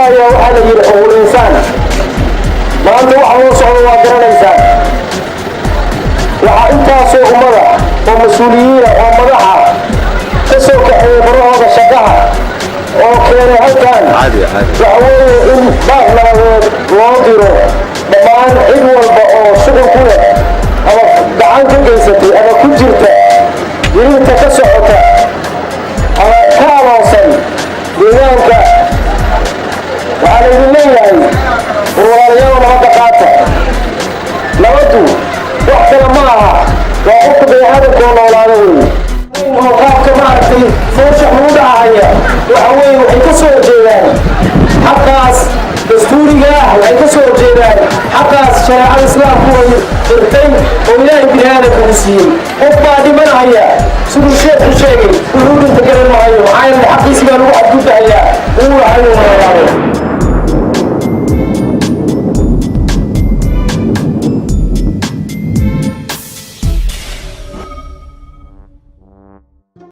hadlayaa waxaa la yidhi xuquuqul insaan. Maanta waxa loo socdo waa garanaysaan. Waxaa intaasoo ummada oo mas-uuliyiina oo madaxa ka soo kaxeeyey barahooda shaqaha oo keenay halkan waxa weeye in baaq nabadeed loo diro dhammaan cid walba oo shuqul ku leh ama gacan ka geysatay ama ku jirta dirinta ka socota ama ka aloosan deegaanka. Waxaa laydin leeyahay, war walaalayaal, nabadda qaata. Nabaddu wax kale ma aha, waa qofka baniaadamkoo noolaada weeye oo qaabka maaragtay foosha lagu dhacaya. Waxa weeye waxay ka soo horjeedaan xaqaas dastuuriga ah, waxay ka soo horjeedaan xaqaas shareecada islaamku ay qirtay oo Ilaahay bini aadamka u siiyey. Qof baa dhimanaya, siduu sheekhu sheegay, wuxuu dhinta garan maayo. Maxaa yeelay xaqiisi baa lagu xadgudbahayaa, wuu lahayn.